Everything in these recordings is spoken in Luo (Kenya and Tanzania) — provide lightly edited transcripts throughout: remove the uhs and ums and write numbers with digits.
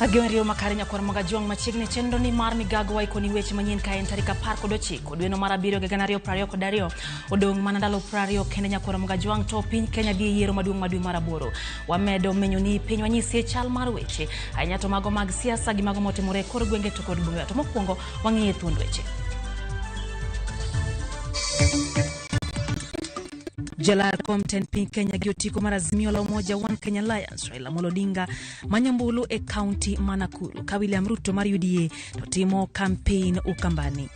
Ageno makare nyakwar Magajuang machiegni chenro ni mar migago waikoni weche manyien ka en tarik 19 dweno mar 7 2022 odong' mana ndalo 20 kende nyakwar Magajuang to piny Kenya dhi yiero maduong' ma dwe mar 8. Wamedo menyo ni piny wanyisie chal mar weche ahinya to mago mag siasa gi mago motimore e kor gwenge to kod bombe. To mokwongo wang'iye thuond weche. Jalar kom tend piny Kenya gi otiko mar Azimio la Umoja One Kenya Alliance Raila Amolo Odinga manyo e kaunti ma Nakuru ka William Ruto mar UDA to timo campaign Ukambani.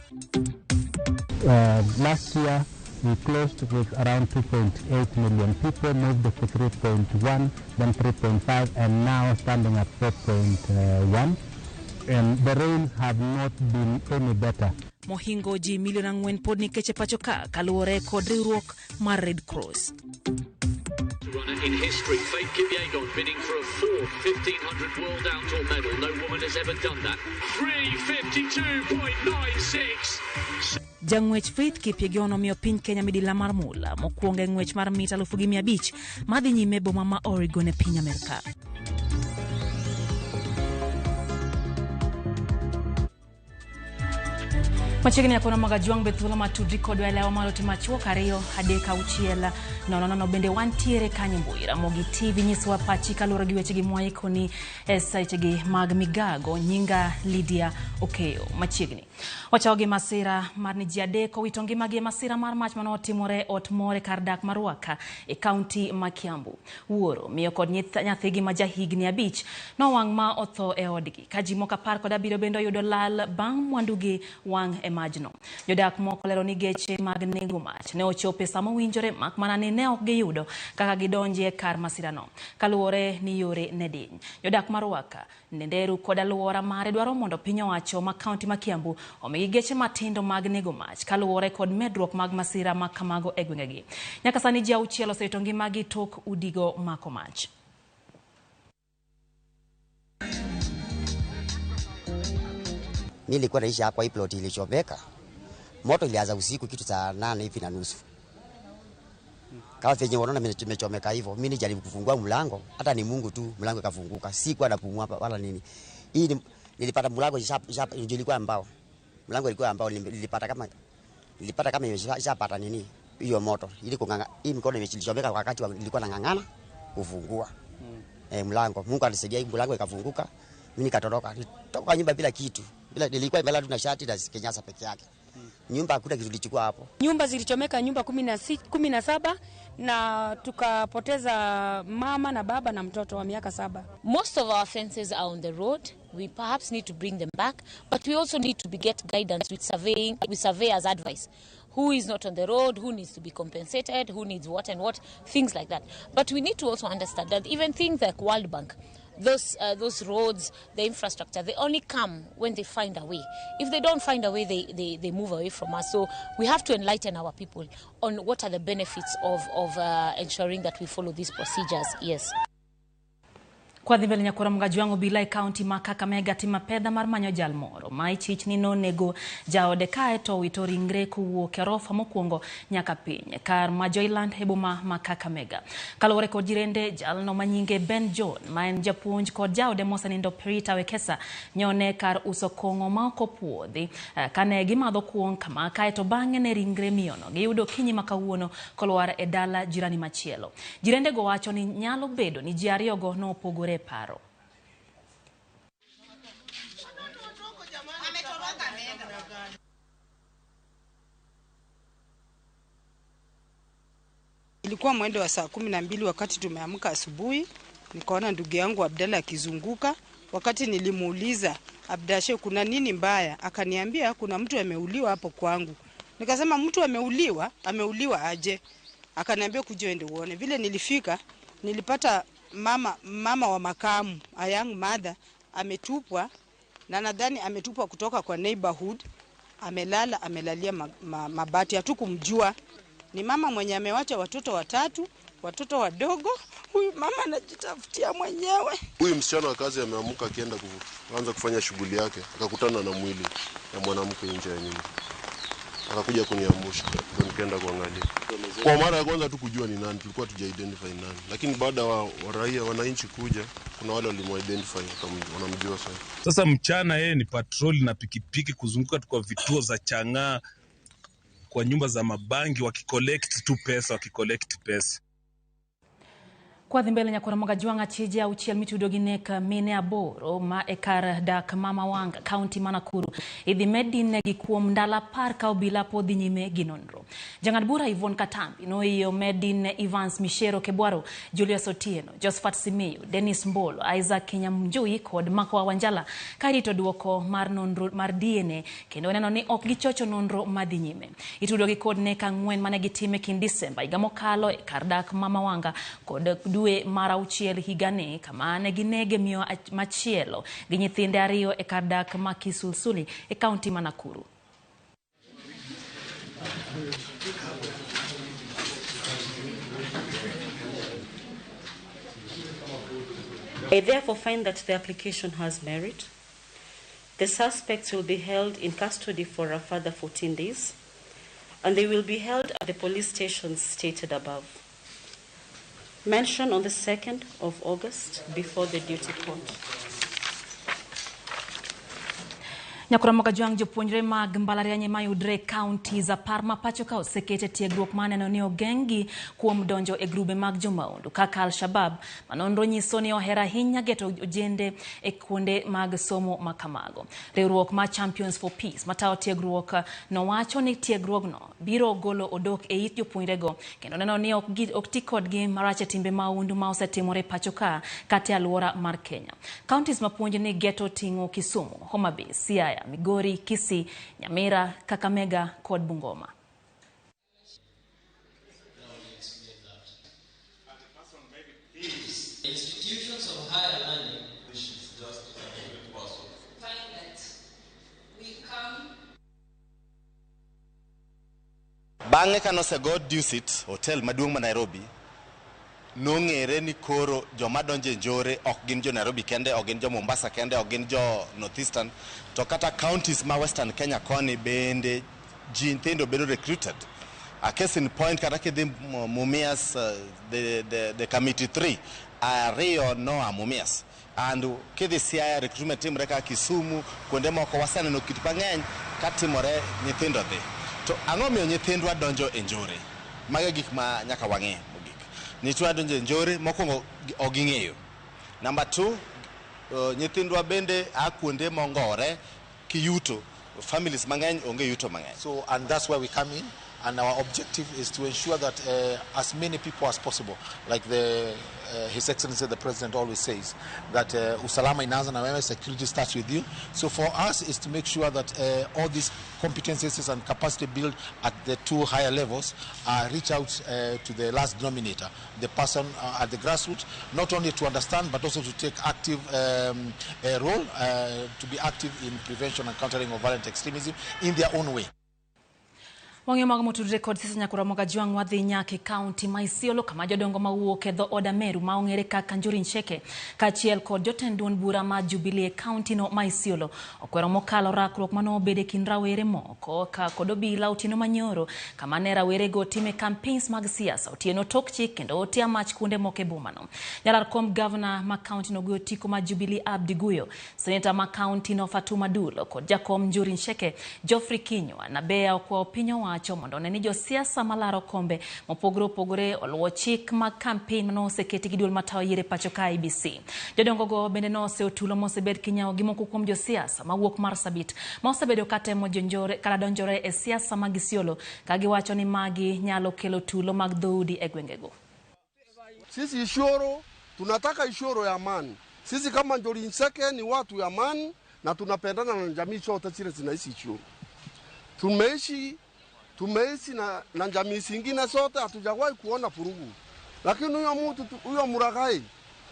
Last year we closed with around 2.8 million people, moved to 3.1, then 3.5, and now standing at 4.1. And the rains have not been any better. Mohingo ji milion 4 pod nikech e pacho ka kaluwore kod riwruok mar Red Cross. Runner in history, Faith Kipyegon bidding for a fourth 1500 world outdoor medal. No woman has ever done that. 3:52.96. Jang'wech Faith Kipyegon omiyo piny Kenya midila mar mula mokwongo e ng'wech mar mita 1500 madhi nyime e boma ma Oregon e piny Amerka. Machiegni akona Magajuang be thuolo matudri kodwa e lewa mar ote machuok 2 3 6 0 0 bende wantiere kanyo mbui Ramogi TV nyisowa pachi kaluwore gi wechegi mwaikoni e sechegi mag migago. Nyinga Lydia Okeyo. Machiegni wachako gi masira mar ni ji 3 owito ngimagi e masira mar mach mane otimore ot moro e kar dak ma Ruaka e kaunti ma Kiambu. Wuoro, miyo kod nyathigi ma jahigni 5 nowang' ma otho e odgi ka ji moko 17 bende oyudo lal bang' mwandugi wang' e majno. Jodak moko lero ni geche mag nego mach ne ochopo e sama owinjore mak mana ni ne ok giyudo kaka gidonje kar masirano kaluwore ni yore ne diny. Jodak ma Ruaka, Ndenderu kod alwora mare dwaro mondo piny owacho ma kaunti ma Kiambu omigi geche matindo mag nego mach kaluwore kod medruok mag masira ma kamago e gwengegi. Nyaka sani ji 6 osewito ngimagi tok udigo mako mach. Mimi nilikuwa naishi hapa, hii plot ilichomeka. Moto ilianza usiku kitu saa 8 hivi na nusu. Kama venye unaona nimechomeka hivyo, mimi nilijaribu kufungua mlango, hata ni Mungu tu mlango ikafunguka. Sikuwa napumua wala nini. Hii nilipata mlango ilikuwa mbao. Mlango ilikuwa mbao, nilipata kama imeshapata nini hiyo moto. Ili kunganga, hii mikono imechomeka wakati nilikuwa nang'ang'ana kufungua. Mlango. Mungu alisaidia mlango ikafunguka. Mimi nikatoroka. Nitoka nyumba bila kitu. Bila, nilikuwa imelala tu na shati na kinyasa peke yake. Nyumba hakuna kitu tulichukua hapo. Nyumba zilichomeka nyumba 17 na tukapoteza mama na baba na mtoto wa miaka 7. Most of our fences are on the road. We perhaps need to bring them back, but we also need to get guidance with surveying, with surveyors' advice. Who is not on the road, who needs to be compensated, who needs what and what, things like that. But we need to also understand that even things like World Bank, those roads, the infrastructure, they only come when they find a way. If they don't find a way, they move away from us. So we have to enlighten our people on what are the benefits of ensuring that we follow these procedures. Yes. Kwa dhi mbele nyakwar Magajuang obila e kaunti ma Kakamega timo pedha mar manyo jal moro ma ichich ni nonego jaode kae to owito ringre kowuok e orofa mokwongo nyaka piny kar ma Joyland e boma ma Kakamega. Kaluwore kod jirende, jalno manyinge Ben John ma en japuonj kod jaode mosenindo Perita Wekesa nyone kar uso kong'o ma ok opuodhi kane gimadho kuong' kama kae to bang'e ne ringre miyono giyudo okinyi ma kawuono kolwar e dala jirani machielo. Jirende go wacho ni nyalo bedo ni ji ariyogo nopogore paro. Ilikuwa mwendo wa saa 12 wakati tumeamka asubuhi, nikaona ndugu yangu Abdalla akizunguka. Wakati nilimuuliza Abdashe, kuna nini mbaya? Akaniambia kuna mtu ameuliwa hapo kwangu. Nikasema mtu ameuliwa? Ameuliwa aje? Akaniambia kuja uende uone. Vile nilifika, nilipata mama wa makamu, a young mother, ametupwa, na nadhani ametupwa kutoka kwa neighborhood, amelala, amelalia mabati, hatukumjua. Ni mama mwenye amewacha watoto 3, watoto wadogo. Huyu mama anajitafutia mwenyewe. Huyu msichana wa kazi ameamka akienda kuanza kufanya shughuli yake, akakutana na mwili ya mwanamke nje ya nyumba. Akakuja kuniamsha. Tukaenda kuangalia. Kwa mara ya kwanza tu kujua ni nani, tulikuwa tuja identify nani. Lakini baada wa raia wananchi kuja, kuna wale walimu-identify, wanamjua sasa. Sasa mchana yeye ni patroli na pikipiki kuzunguka tu kwa vituo za chang'aa, kwa nyumba za mabangi wakicollect tu pesa, wakicollect pesa. Kwa dhi mbele nyakora moga juanga chije auchiel mitudo gi nek mine aboro ma e kar dak Mama Wanga, kaunti ma Nakuru. Idhi med negi kuom ndalo 10 ka obila pod dhi nyime gi nonro. Jang'ad bura Yvonne Katambi noiyo Medin Evans Mishero Kebwaro, Julius Otieno, Josephat Simiyu, Dennis Mbolo, Isaac Kinyamjui kod Makwa Wanjala ka irito duoko mar nonro mar DNA kendo neno ni ok gichocho nonro madhi nyime. Itudo gi kod nek 4 mane gitime kind Disemba higa mokalo e kar dak Mama Wanga kod dwe mar 6 higani kama ne ginege miyo machielo gi nyithinde 2 e kar dak ma Kisulsuli e kaunti ma Nakuru. I therefore find that the application has merit. The suspects will be held in custody for a further 14 days, and they will be held at the police stations stated above. Mention on the 2nd of August before the duty court. Nyakora moga juang jopuonjre mag mbalariany mayudre e kaunti za 10 ma pacho ka osekete tiegruok maneno ni ogeng'gi kuom donjo e grube mag jomaundu kaka Al-Shabab ma nonro nyiso ni ohero ahinya geto ojende e kuonde mag somo ma kamago. Riwruok ma Champions for Peace matayo tiegruok nowacho ni tiegruogno biro golo odok e it jopuonjrego kendo neno ni ok ti kodgi marach e timbe maundu ma osetimore pacho ka kata e alwora mar Kenya. Counties ma puonj ni geto ting'o Kisumu, Homa Bay, Siaya, Migori, Kisii, Nyamira, Kakamega kod Bungoma. Bang'e kanosego Dusit Hotel maduong' ma Nairobi, nong'ere ni koro joma donjo e njore ok gin jo Nairobi kende, ok gin jo Mombasa kende, ok gin jo Northeastern, to kata counties ma Western Kenya koni bende ji nyithindo bedo recruited. A case in point, kata kidhi Mumias, the committee 3 ariyo noa Mumias, and kidhi Siaya recruitment timore ka Kisumu, kuonde moko waseneno kit mang'eny katimore, nyithindo dhi. To ang'o miyo nyithindwa donjo e njore? Mago gik ma nyaka wang'e mogik. Nyithindwa donjo e njore, mokwongo ok ging'eyo. Number 2, nyithindwa bende a kuonde mongore kiyuto. Families mang'eny onge yuto mang'eny. So, and that's where we come in, and our objective is to ensure that as many people as possible, like the His Excellency the President always says, that usalama inaanza na wewe, security starts with you. So for us is to make sure that all these competencies and capacity built at the two higher levels reach out to the last denominator, the person at the grassroots, not only to understand but also to take active role, to be active in prevention and countering of violent extremism in their own way. Wang'eyo mag motudre kod siasa nyakora moga juang' wadhi nyaka e kaunti ma Isiolo kama jodongo mawuok e dho od Ameru ma ong'ere kaka Njuri Ncheke kaachiel kod jotend duond bura ma Jubilee e kaunti no ma Isiolo okwero mokalo rakruok manobedo e kind rawere moko ka kod obila otieno manyoro kama ne rawerego time campaigns mag siasa otieno tok chik kendo otia mach kuonde moko e bomano. Jalar kom gavana ma kaunti no Guyo Tiko ma Jubilee Abdi Guyo, seneta ma kaunti no Fatuma Dulo kod jakom Njuri Ncheke Geoffrey Kinyua na Bea okwayo piny owacho mondo one ni josiasa malaro kombe mopogore opogore oluwo chik mag campaign manoseketi gi duol matayo yiero e pacho ka IEBC. Jodongo go bende noseotulo mosebed kinyawo gi moko kuom josiasa mawuok Marsabit ma osebedo katemo jonjore kata donjore e siasa mag Isiolo ka giwacho ni magi nyalo kelo tulo mag dhoudi e gwengego. Sisi Isiolo tunataka Isiolo ya amani. Sisi kama Njuri Ncheke ni watu ya amani na tunapendana na jamii zote zile zinaishi Isiolo. Tumeishi na jamii zingine zote, hatujawahi kuona furugu. Lakini huyo mtu huyo Muragai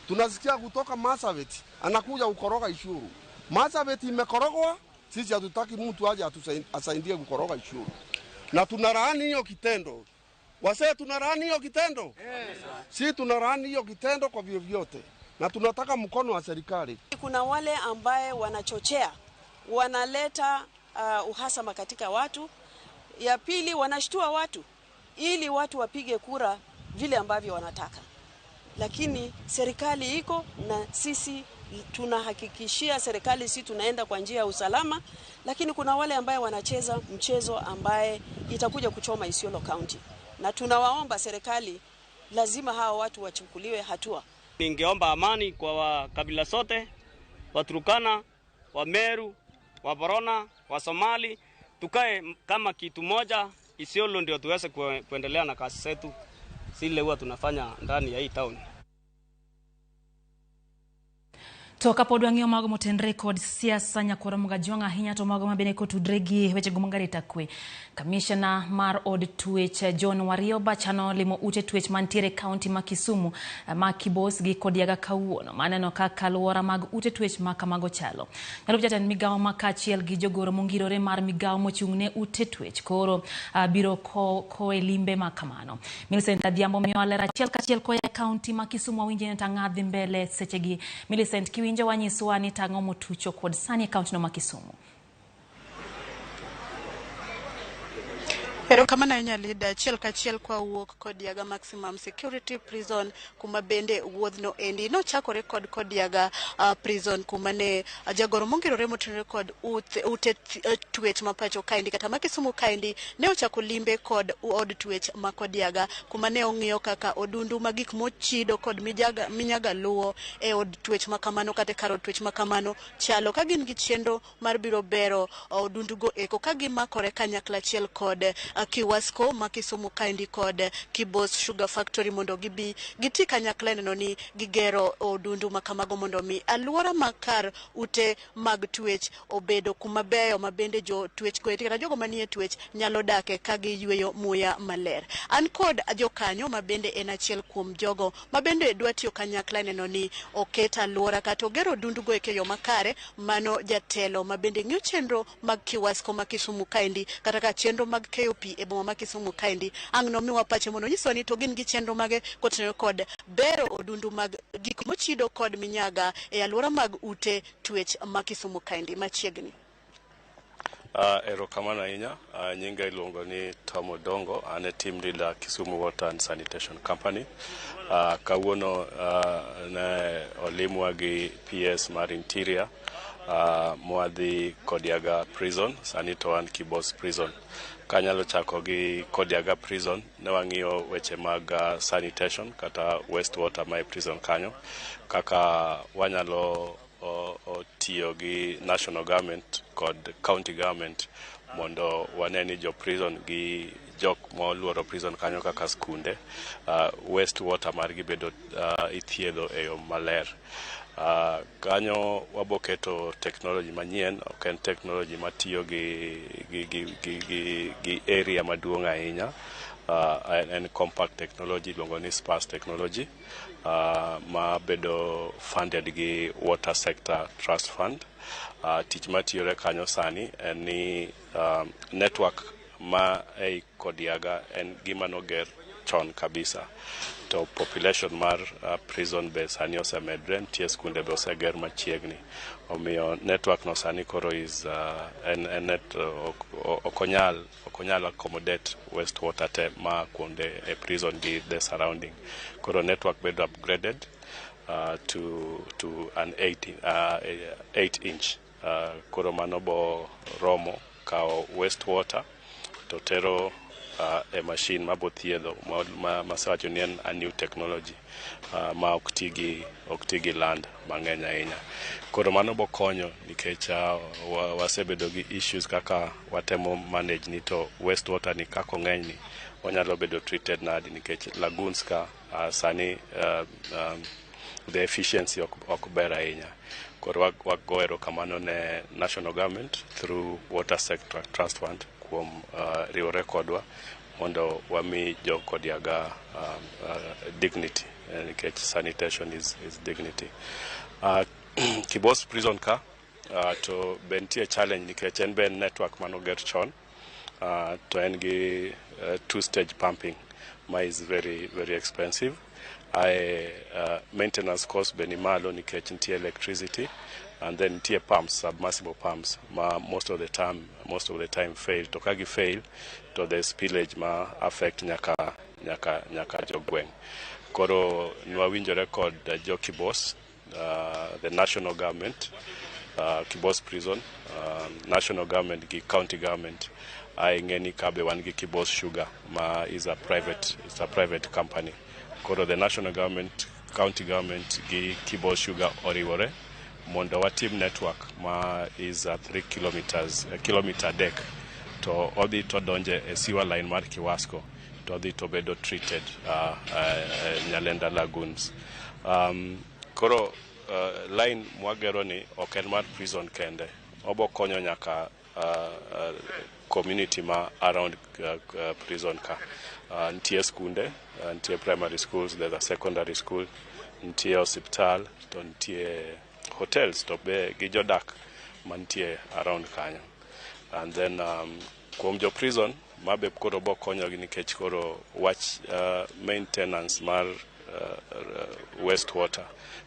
tunasikia kutoka Marsabit anakuja kukoroga Isiolo. Marsabit imekorogwa, sisi hatutaki mtu aje atusaidie kukoroga Isiolo. Na tunalaani hiyo kitendo. Wasee, tunalaani hiyo kitendo. Yes. Si tunalaani hiyo kitendo kwa vyovyote. Na tunataka mkono wa serikali. Kuna wale ambaye wanachochea, wanaleta uhasama katika watu. Ya pili, wanashtua watu. ili watu wapige kura vile ambavyo wanataka. Lakini serikali iko na sisi, tunahakikishia serikali si tunaenda kwa njia ya usalama, lakini kuna wale ambaye wanacheza mchezo ambaye itakuja kuchoma Isiolo County, na tunawaomba serikali lazima hawa watu wachukuliwe hatua. Ningeomba amani kwa kabila sote, Waturkana, Wameru, Waborona, Wasomali, tukae kama kitu moja Isiolo ndio tuweze kuendelea na kazi zetu zile huwa tunafanya ndani ya hii town. To kapod wang'iyo mago motenre kod siasa nyakwar Mugajwang' ahinya to mago mabende kotudre gi wechego mag arita kwe. Kamishna mar od twech John Warioba chano limo ute twech mantiere kaunti ma Kisumu ma Kibos gi Kodiaga kawuono. Maneno kaka alwora mag ute twech ma kamago chalo. Jalup jatend migawo ma kaachiel gi jogoro mongirore mar migawo mochung' ne ute twech koro biro koe limbe ma kamano. Millicent Adhiambo miyo ler achiel kachiel koa e kaunti ma Kisumu. Wawinje ni tang'a dhi mbele sechegi. Millicent, kiwinjo wanyiswa ni tang'o motucho kod sani e kaunti no ma Kisumu. Erokamano ahinya Lida. Achiel kachiel kwa wuok Kodiaga Maximum Security Prison, kuma bende wuodhno endi nochakore kod Kodiaga Prison, kuma ne jagoro mongirore motenore kod ute twech ma pacho kaendi kata ma Kisumu kaendi ne ochako limbe kod od twech ma Kodiaga, kuma ne ong'iyo kaka odundu ma gik mochido kod minyaga luwo e od twech ma kamano kata e kar od twech ma kamano chalo, ka gin gi chenro mar biro bero odundugo eko ka gimakore kanyakla achiel kod Kiwasco ma Kisumu kaendi kod Kibos Sugar Factory mondo gibi giti kanyakla neno ni gigero odundu ma kamago mondo mi alwora ma kar ute mag twech obedo kuma beyo ma bende jo twech go kata jogo manie twech nyalo dake ka giyweyo muya maler. An kod jokanyo ma bende en achiel kuom jogo ma bende dwa tiyo kanyakla neno ni oket alwora kata ogero odundu go eko e yo makare. Mano jatelo ma bende ng'iyo chenro mag Kiwasco ma Kisumu kaendi kata ka chenro mag keyo pi e boma ma Kisumu kaendi, ang' nomiwa pache mondo onyiswa ni to gin gi chenro mage kotenore kod bero odundu mag gik mochido kod minyaga e alwora mag ute twech ma Kisumu kaendi machiegni. Erokamano ahinya. Nyinga iluongo ni Tom Odongo, an e team leader Kisumu Water and Sanitation Company. Kawuono ne olimwa gi PS mar Interior, mwadhi Kodiaga Prison, sani to wan Kibos Prison. Kanyalo chako gi Kodiaga Prison, ne wang'iyo weche mag sanitation kata waste water ma e prison kanyo, kaka wanyalo tiyo gi national government kod county government mondo wane ni jo prison gi jok moluoro prison kanyo kaka skunde, waste water margi bedo ithiedho e yo maler. Kanyo waboketo technology manyien, ok en technology matiyo gi area maduong' ahinya. En compact technology iluongo ni sparse technology, ma bedo funded gi Water Sector Trust Fund. Tich matiyore kanyo sani en ni network ma ei Kodiaga en gima noger chon kabisa, to population mar prison be sani osemedre, nitie skunde be oseger machiegni, omiyo network no sani koro is en net ok onyal accommodate waste water te ma kuonde e prison gi the surrounding. Koro network bedo upgraded to an 8 inch. Koro mano bo romo kawo waste water to tero e machine mabo thiedho masewacho ni en a new technology ma ok ti gi land mang'eny ahinya. Koro mano bo konyo nikech wasebedo gi issues kaka watemo manage ni to waste water ni kaka ong'eny ni onyalo bedo treated nadi, nikech lagoons ka sani the efficiency ok ber ahinya. Koro wago erokamano ne national government through Water Sector Trust Fund kuom riwore kodwa mondo wami jo Kodiaga dignity, nikech sanitation is dignity. Kibos Prison ka to be nitie challenge nikech en be en network manoger chon, to en gi two stage pumping ma is very very expensive. Ae maintenance cost be ni malo nikech nitie electricity and then nitie pumps, submersible pumps ma most of the time fail, to ka gi fail to the spillage ma affect nyaka jogweng'. Koro nwawinjore kod jo Kibos, the national government, Kibos prison, national government gi county government. Ae ng'e ni kabe wan gi Kibos Sugar ma is a private, it's a private company. Koro the national government, county government gi Kibos Sugar oriwore mondo watim network ma is a 3 kilometers, kilometer dek to odhi to donje e sewer line mar Kiwasco to odhi to bedo treated Nyalenda lagoons. Koro line mwagero ni ok en mar prison kende, obo konyo nyaka community ma around prison ka. Nitie skunde, nitie primary schools, there's a secondary school, nitie osiptal, to nitie hotels to be gi jodak mantie around kanyo. And then kuom jo prison mabe koro bo konyogi nikech koro wach maintenance mar waste water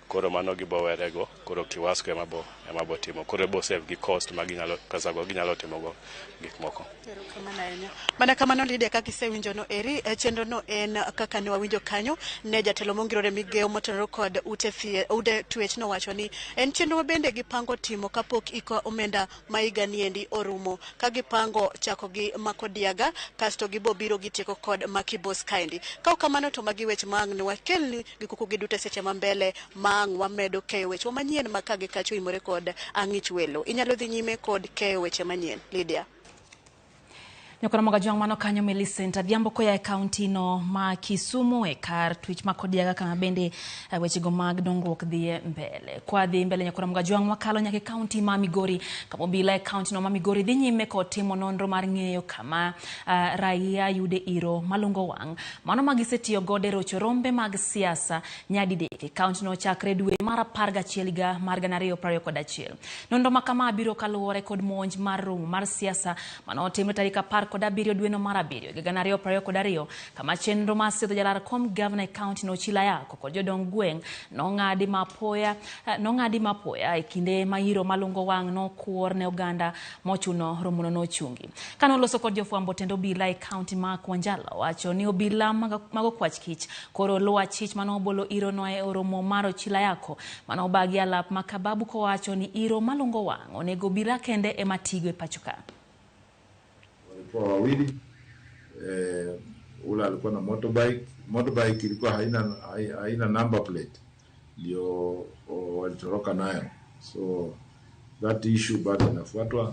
koro mano gibo werego. Koro Kiwasco ema bo timo, koro bo save gi cost ma ginyalo pesa go ginyalo timo go gik moko. Erokamano ahinya. Mana kamano, Lydia, kaka isewinjo no eri, chenro no en kaka ne wawinjo kanyo ne jatelo mongirore migeo motenore kod ute thieth, ute twech nowacho ni en chenro ma bende gipango timo kapok iko omenda ma higa niendi orumo, ka gipango chako gi Makodiaga kasto gibo biro gitieko kod Makibos kaendi. Ka ok kamano to magi weche ma ang' ne wakelni gi kuku gi duto e seche ma mbele ma ang' wamedo keyo weche manyien ma ka gi kacho imore kod ang'ich welo. Inyalo dhi nyime kod keyo weche manyien, Lydia. Nyakora Mogajwang', mano kanyo Millicent Adhiambo koya e kaunti no ma Kisumu e kar twech ma Kodiaga kama bende wechego mag dongruok dhiye mbele. Kwa dhi mbele, Nyakora Mogajwang', wakalo nyaka e kaunti ma Migori kama obila e kaunti no ma Migori dhi nyime kod timo nonro mar ng'eyo kama raia yude iro malungo wang' mano ma gisetiyo godo e rocho rombe mag siasa nyadidek e kaunti no chakre dwe mar 11 higa mar 2021. Nonro ma kama biro kaluwore kod monj mar romo mar siasa manotimre tarik 17 dweno mar 7 higa 2022 kama chenro mar sidho jalar kom gavana e kaunti no Ochilo Ayako kod jodong gweng' nong'adi mapoya e kinde ma iro malungo wang' nokuor ne oganda mochuno romono nochungi. Kane oloso kod jofwambo, tend obila e kaunti ma Kwanjala wacho ni obila mag okwach kich koro luwo achich manobolo iro no e romo mar Ochilo Ayako manobagi alap ma Kababu kowacho ni iro malungo wang' onego obila kende ema tigo e pacho ka. Walikuwa wawili, ule alikuwa na motorbike. Motorbike ilikuwa haina number plate, ndio walitoroka nayo. So that issue bado inafuatwa na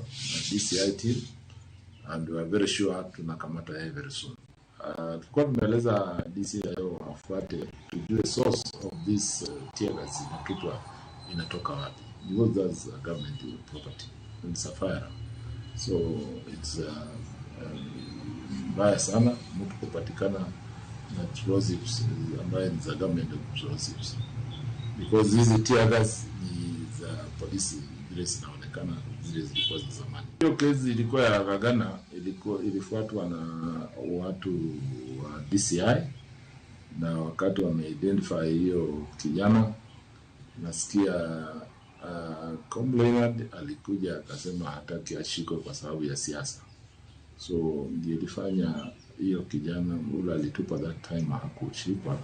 DCI team and we are very sure tunakamata yeye very soon. Tulikuwa tumeeleza DCI wafuate tujue source of this tear gas inatupwa inatoka wapi, because that's a government property and it's a firearm, so it's mbaya sana mtu kupatikana na explosives ambaye ni za government explosives, because hizi tear gas ni za polisi vile zinaonekana, zile zilikuwa za zamani. Hiyo kesi ilikuwa ya Gagana, ilikuwa ilifuatwa na watu wa DCI, na wakati wameidentify hiyo kijana, nasikia complainant alikuja akasema hataki ashikwe kwa sababu ya siasa, so ndiyo ilifanya hiyo kijana ule alitupa that time hakushikwa.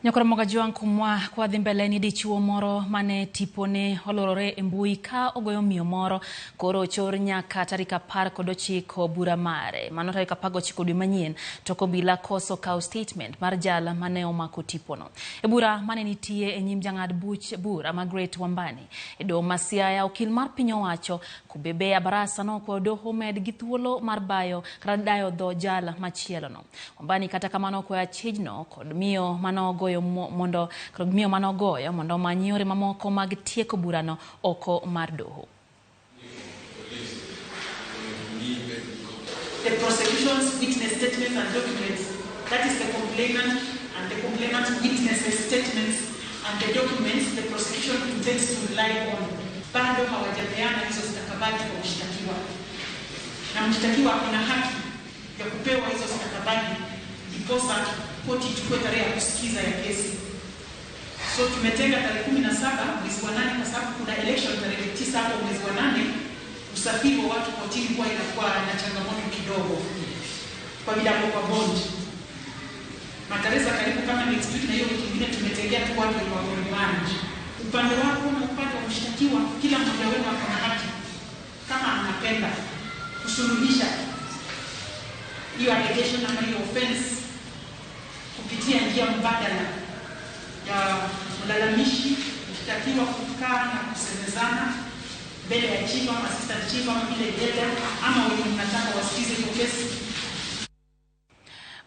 Nyakora Mogajwang', kumwa kwa dhi mbele ni dichuo moro mane tipone olorore e mbui ka ogoyo miyo moro koro ochor nyaka tarik 19 bura mare mano tarik 19 dwe manyien tok obila koso kawo statement mar jal mane omako tipono. E bura mane nitie e nyim jang'ad buch bura Margaret Wambani e doho ma Siaya, okil mar piny owacho Kubebea Barasa nokwayo doho med gi thuolo mar bayo kata dayo dho jal machielono. Wambani kata kamano okwayo achijno kod miyo manogoyo mondo kod miyo manogoyo mondo omany yore mamoko mag tieko burano oko mar doho. The prosecution's witness statements and documents, that is the complainant and the complainant's witnesses statements and the documents the prosecution intends to rely on, bado hawajapeana hizo stakabadhi kwa mshtakiwa, na mshtakiwa ana haki ya kupewa hizo stakabadhi ndiposa koti ichukue tarehe ya kusikiza ya kesi. So tumetenga tarehe 17 mwezi wa 8 kwa sababu kuna election tarehe 9 hapo mwezi wa 8. Usafiri wa watu kotini huwa inakuwa na changamoto kidogo kwa vile hapo kwa bond. Matarehe za karibu kama next week na hiyo wiki nyingine tumetengea tu watu wenye wako remand. Upande wako na upande wa mshtakiwa, kila mmoja wenu ako na haki kama anapenda kusuluhisha hiyo allegation ama hiyo offense kupitia njia mbadala ya mlalamishi, mshtakiwa kukaa na kusemezana mbele ya chief ama assistant chief ama vile jela ama wenye mnataka wasikize hiyo kesi.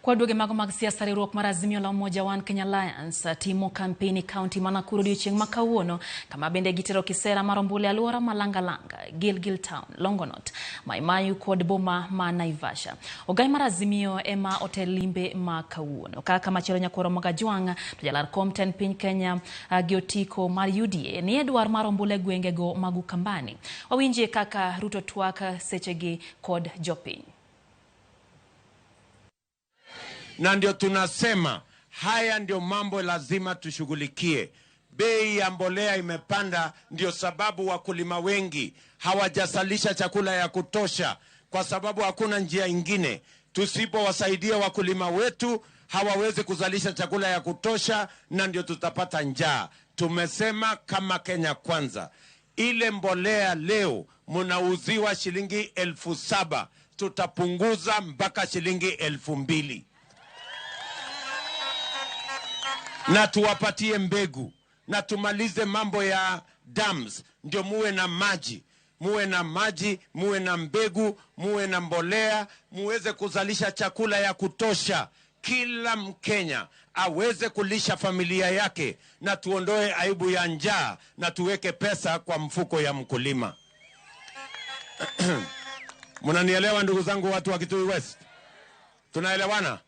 Kwa duoge mago mag siasa, riwruok mar Azimio la Umoja One Kenya Alliance timo kampeni kaunti ma Nakuru odiochieng' ma kawuono, kama bende gitero kisera mar ombulu e alwora ma Langalanga, Gilgil Town, Longonot, Mai Mahiu kod boma ma Naivasha. Ogai mar Azimio ema otel limbe ma kawuono. Kaka machielo nyakwaro Magajwang' to jalar kom tend piny Kenya gi otiko mar UDA ni e dwar mar ombulu e gwengego mag Ukambani. Wawinjie kaka Ruto twak sechegi kod jopiny. Na ndio tunasema haya ndio mambo lazima tushughulikie. Bei ya mbolea imepanda, ndio sababu wakulima wengi hawajasalisha chakula ya kutosha, kwa sababu hakuna njia ingine. Tusipowasaidia wakulima wetu hawawezi kuzalisha chakula ya kutosha, na ndio tutapata njaa. Tumesema kama Kenya Kwanza, ile mbolea leo mnauziwa shilingi 7,000, tutapunguza mpaka shilingi 2,000. Na tuwapatie mbegu na tumalize mambo ya dams, ndio muwe na maji, muwe na maji, muwe na mbegu, muwe na mbolea, muweze kuzalisha chakula ya kutosha. Kila Mkenya aweze kulisha familia yake, na tuondoe aibu ya njaa na tuweke pesa kwa mfuko ya mkulima. Mnanielewa ndugu zangu watu wa Kitui West? Tunaelewana?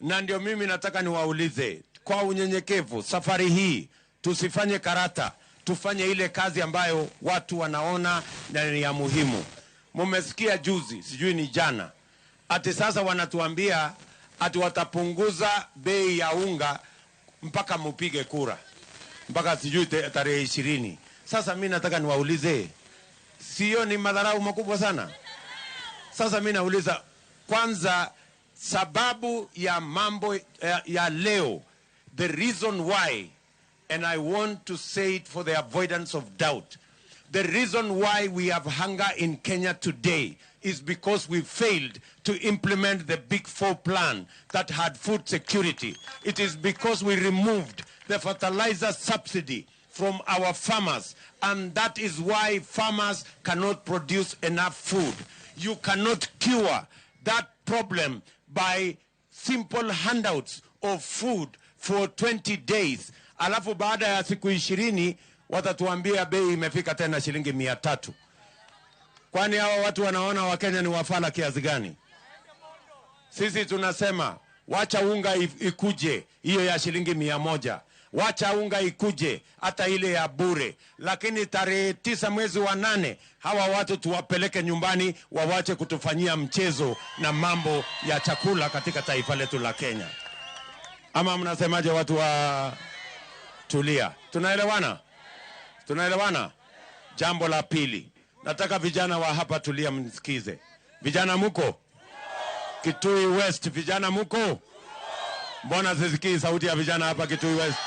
Na ndio mimi nataka niwaulize kwa unyenyekevu, safari hii tusifanye karata, tufanye ile kazi ambayo watu wanaona na ni ya muhimu. Mumesikia juzi, sijui ni jana, ati sasa wanatuambia ati watapunguza bei ya unga mpaka mupige kura, mpaka sijui tarehe 20. Sasa mimi nataka niwaulize, sio ni madharau makubwa sana? Sasa mimi nauliza kwanza, sababu ya mambo ya leo, the reason why, and I want to say it for the avoidance of doubt, the reason why we have hunger in Kenya today is because we failed to implement the Big Four plan that had food security. It is because we removed the fertilizer subsidy from our farmers, and that is why farmers cannot produce enough food. You cannot cure that problem by simple handouts of food for 20 days. Alafu baada ya siku 20 watatuambia bei imefika tena shilingi 300. Kwani hawa watu wanaona Wakenya ni wafala kiasi gani? Sisi tunasema wacha unga ikuje hiyo ya shilingi 100. Wacha unga ikuje hata ile ya bure, lakini tarehe 9 mwezi wa 8 hawa watu tuwapeleke nyumbani, wawache kutufanyia mchezo na mambo ya chakula katika taifa letu la Kenya. Ama mnasemaje watu wa Tulia? Tunaelewana? Tunaelewana? Jambo la pili, nataka vijana wa hapa Tulia mnisikize. Vijana muko? Kitui West, vijana muko? Mbona sisikii sauti ya vijana hapa Kitui West?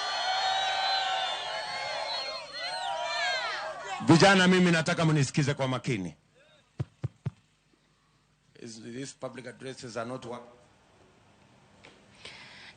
Vijana, mimi nataka mnisikize kwa makini. These public addresses are not working.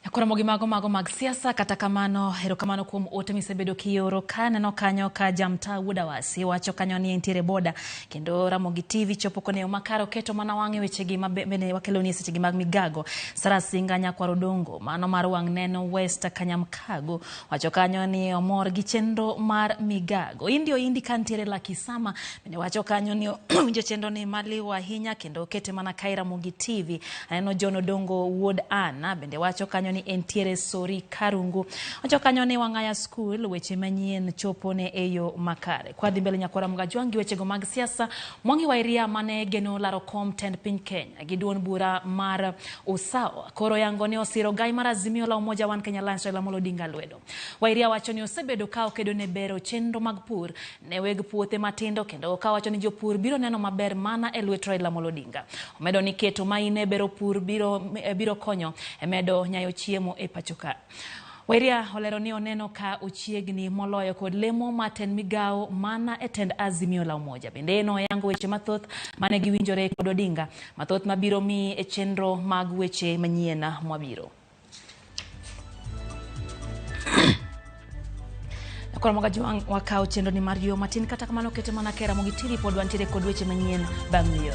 Nyakoro mago mago mag siasa kata kamano erokamano kuom ote misebedo kioro kaneno kanyo ka jamta wuodawasi wacho kanyo ni entiere boda kendo Ramogi TV chopo kone makaro keto mana wang'e wechegi mabende wakeloni e sechegi mag migago. Sara Singa nyakwar Odongo mano mar wang' neno West Kanyamkago wacho kanyo ni omor gi chenro mar migago. Indio indi kantiere la Kisama bende wacho kanyo ni winjo chenro ni maliw ahinya kendo okete mana kai Ramogi TV. Aneno John Odongo wuod Anna bende wacho kanyo ni sani entiere Sori Karungu. Wacho kanyo ni Wang'aya School weche manyien chopo ne e yo makare. Kwa dhi mbele nyakwara Mgajwang' gi wechego mag siasa, Mwangi wa Iria mane geno laro kom tend piny Kenya gi duond bura mar Usawa koro yango ni osiro gai mar Azimio la Umoja One Kenya Alliance Raila Amolo Odinga lwedo. Wa Iria wacho ni osebedo ka okedo ne bero chenro mag pur ne weg puothe matindo kendo ka wacho ni jopur biro neno maber mana e lwet Raila Amolo Odinga. Omedo ni keto maine bero pur biro konyo e medo nyayo chiemo e pacho ka. Wairia olero ni oneno ka ochiegni moloyo kod lemo ma tend migawo mana e tend Azimio la Umoja. Bende noyango weche mathoth mane giwinjore kod Odinga, mathoth mabiro mi e chenro mag weche manyien mwabiro. Koro Mgajwang' wakawo chenro ni mar yo matin, kata kamano kete mana kera Ramogi TV pod wantiere kod weche manyien bang' miyo.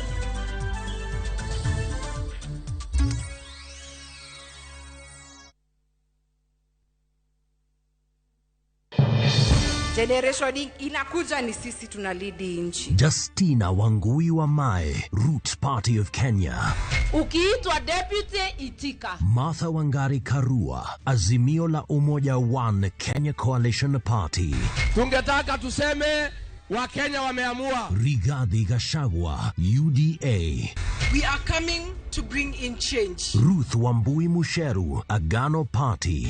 Generation inakuja ni sisi tunalidi nchi. Justina Wangui wa Mae, Roots Party of Kenya. Ukiitwa deputy itika. Martha Wangari Karua, Azimio la Umoja One Kenya Coalition Party. Tungetaka tuseme wa Kenya wameamua. Rigathi Gachagua, UDA. We are coming to bring in change. Ruth Wambui Musheru, Agano Party.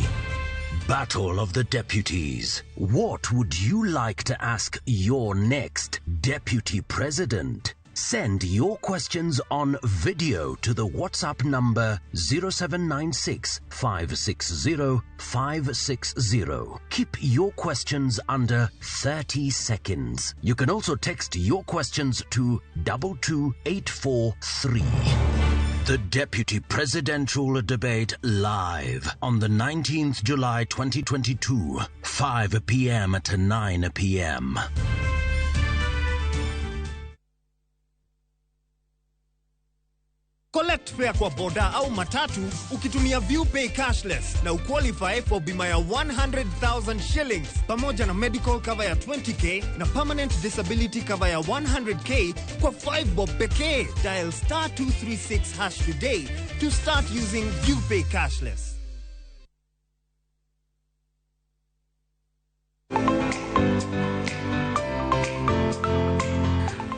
Battle of the Deputies. What would you like to ask your next deputy president? Send your questions on video to the WhatsApp number 0796 560 560. Keep your questions under 30 seconds. You can also text your questions to 22843. The Deputy Presidential Debate live on the 19th July 2022, 5 p.m. to 9 p.m. Collect fare kwa boda au matatu ukitumia ViewPay cashless na uqualify for bima ya 100,000 shillings pamoja na medical cover ya 20k na permanent disability cover ya 100k kwa 5 bob pekee. Dial star 236 hash today to start using ViewPay cashless.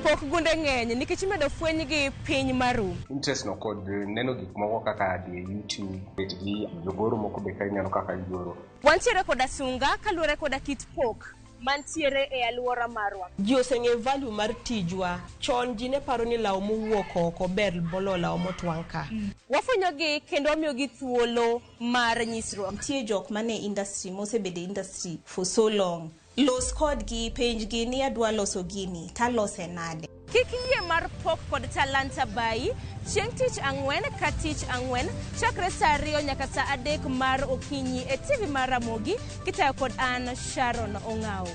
Pok gunde ng'eny nikech imedo fweny gi piny maru. Interest no kod neno gik moko kaka dhi e YouTube, bet gi jogoro moko be ka ineno kaka gigoro. Wantiere koda sunga kaluwore koda kit pok mantiere e alwora marwa. Ji oseng'eyo value mar tijwa. Chon ji ne paro ni law mowuok oko ber moloyo law motwang' ka. Wafwenyogi kendo wamiyogi thuolo mar nyisruok. Nitie jok mane industry mosebedo e industry for so long. Los kodgi, penjgi ni adwa loso gini, talose nade. Kik yie mar pok kod talanta bayi chieng' tich ang'wen ka tich ang'wen chakre saa 2 nyaka saa 3 mar okinyi e TV mar Ramogi kitayo kod an Sharon Ong'ao.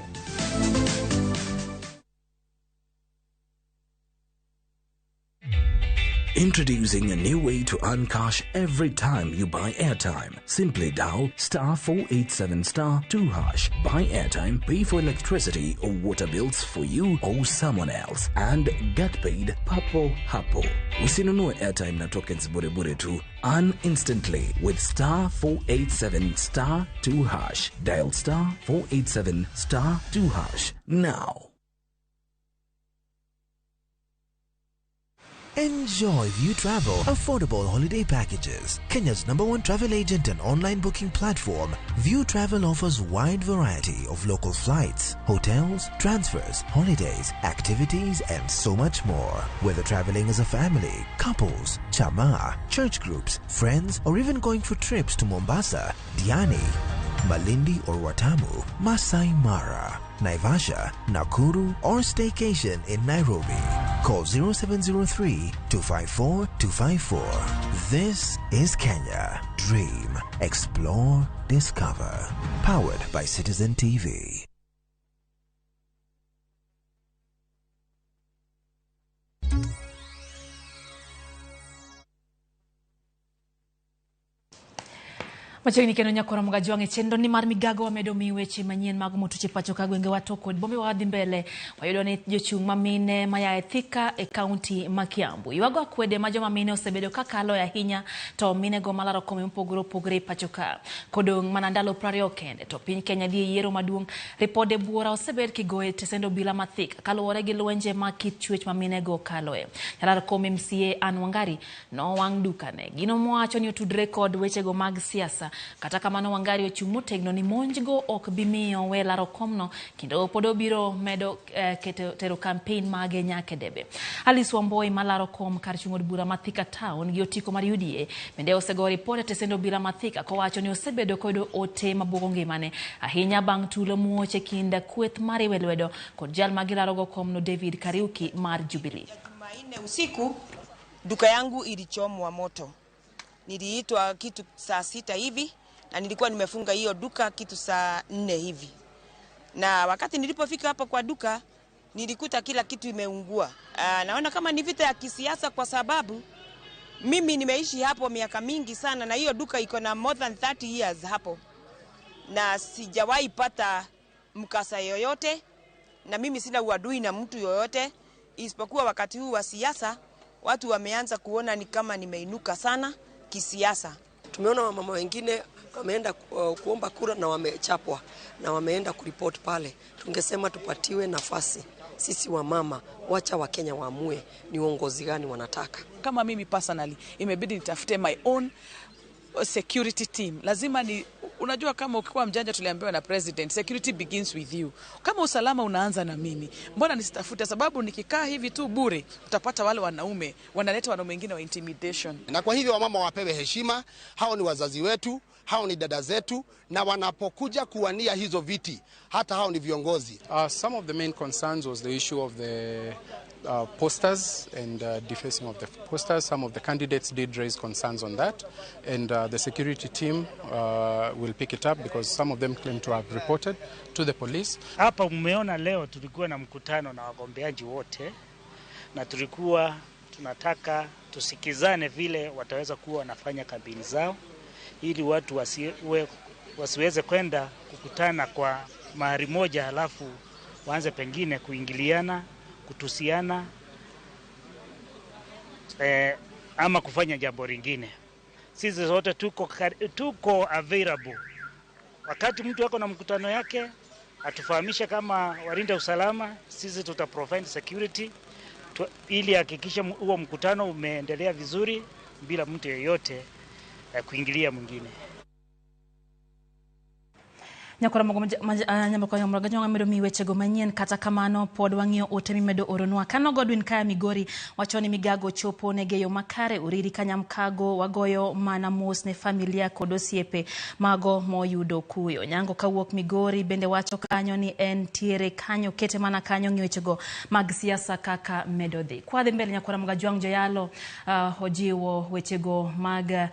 Introducing a new way to earn cash every time you buy airtime. Simply dial star 487 star 2 hash. Buy airtime, pay for electricity or water bills for you or someone else, and get paid papo hapo. Usinunue airtime na tokens bure bure tu. Earn instantly with star 487 star 2 hash. Dial star 487 star 2 hash now. Enjoy View Travel affordable holiday packages. Kenya's #1 travel agent and online booking platform, View Travel offers wide variety of local flights, hotels, transfers, holidays, activities, and so much more. Whether traveling as a family, couples, chama, church groups, friends, or even going for trips to Mombasa, Diani, Malindi or Watamu, Masai Mara, Naivasha, Nakuru, or staycation in Nairobi. Call 0703 254 254. This is Kenya. Dream, explore, discover. Powered by Citizen TV. Machiegni kendo nyakora Mugajwang' e chenro ni mar migago wamedo mi weche manyien mag motuche pacho ka gwenge wa to kod bombe wa dhi mbele. Wayudo ni jochung' ma mine maya e Thika e kaunti ma Kiambu ywago akwede ma joma mine osebedo kakalo ahinya to mine go malaro kome mopogore opogore e pacho ka. Kodong' mana ndalo 20 kende to piny Kenya dhi e yiero maduong'. Ripode buora osebed kigoyo e tesend obila ma Thika kaluwore gi lwenje ma kit chwech ma mine go kaloe. Jalar kom MCA Anne Wangari nowang' dukane. Gino mowacho ni otudre kod wechego mag siasa. Kata kamano Wangari ochung' motegno ni monjgo ok bi miyo we laro komno kendo pod obiro medo tero campaign mage nyaka e debe. Alice Wamboi malaro kom kar chung' od bura ma Thika Town gi otiko mar UDA bende osego ripot e tesend obila ma Thika kowacho ni osebedo koyudo ote mabuogo ngimane ahinya bang' tulo muoch e kind kweth mariwe lwedo kod jal ma gilarogo komno David Kariuki mar Jubilee. Jumanne usiku duka yangu ilichomwa moto. Niliitwa kitu saa 6 hivi na nilikuwa nimefunga hiyo duka kitu saa 4 hivi. Na wakati nilipofika hapa kwa duka nilikuta kila kitu imeungua. Naona kama ni vita ya kisiasa kwa sababu mimi nimeishi hapo miaka mingi sana na hiyo duka iko na more than 30 years hapo. Na sijawahi pata mkasa yoyote na mimi sina uadui na mtu yoyote isipokuwa wakati huu wa siasa watu wameanza kuona ni kama nimeinuka sana kisiasa. Tumeona wamama wengine wameenda kuomba kura na wamechapwa na wameenda kuripoti pale. Tungesema tupatiwe nafasi sisi wamama, wacha wa Kenya waamue ni uongozi gani wanataka. Kama mimi personally imebidi nitafute my own security team. Lazima ni, unajua kama ukikuwa mjanja tuliambiwa na president, security begins with you. Kama usalama unaanza na mimi, mbona nisitafute? Sababu nikikaa hivi tu bure, utapata wale wanaume wanaleta wanaume wengine wa intimidation. Na kwa hivyo wamama wapewe heshima, hao ni wazazi wetu, hao ni dada zetu, na wanapokuja kuwania hizo viti, hata hao ni viongozi. Some of the main concerns was the issue of the posters and defacing of the posters. Some of the candidates did raise concerns on that, and the security team will pick it up because some of them claim to have reported to the police. Hapa umeona leo tulikuwa na mkutano na wagombeaji wote na tulikuwa tunataka tusikizane vile wataweza kuwa wanafanya kampeni zao ili watu wasiweze kwenda kukutana kwa mahali moja halafu waanze pengine kuingiliana, kutusiana ama kufanya jambo lingine. Sisi zote tuko available. Wakati mtu ako na mkutano yake atufahamishe kama walinda usalama, sisi tuta provide security ili hakikisha huo mkutano umeendelea vizuri bila mtu yeyote kuingilia mwingine. Nyakora mogo medo mi wechego manyien kata kamano pod wang'iyo ote mimedo oronwa. Kano Godwin Kaya Migori wacho ni migago chopo ne geyo makare uriri kanyamkago wagoyo mana mos ne familia kod osiepe mago moyudo kuyo. Nyango kawuok Migori bende wacho kanyo ni en tiere kanyo kete mana kanyo ng'iyo wechego mag siasa kaka medo dhi. Kwa dhi mbele Nyakora Mugajwang' joyalo ojiwo wechego mag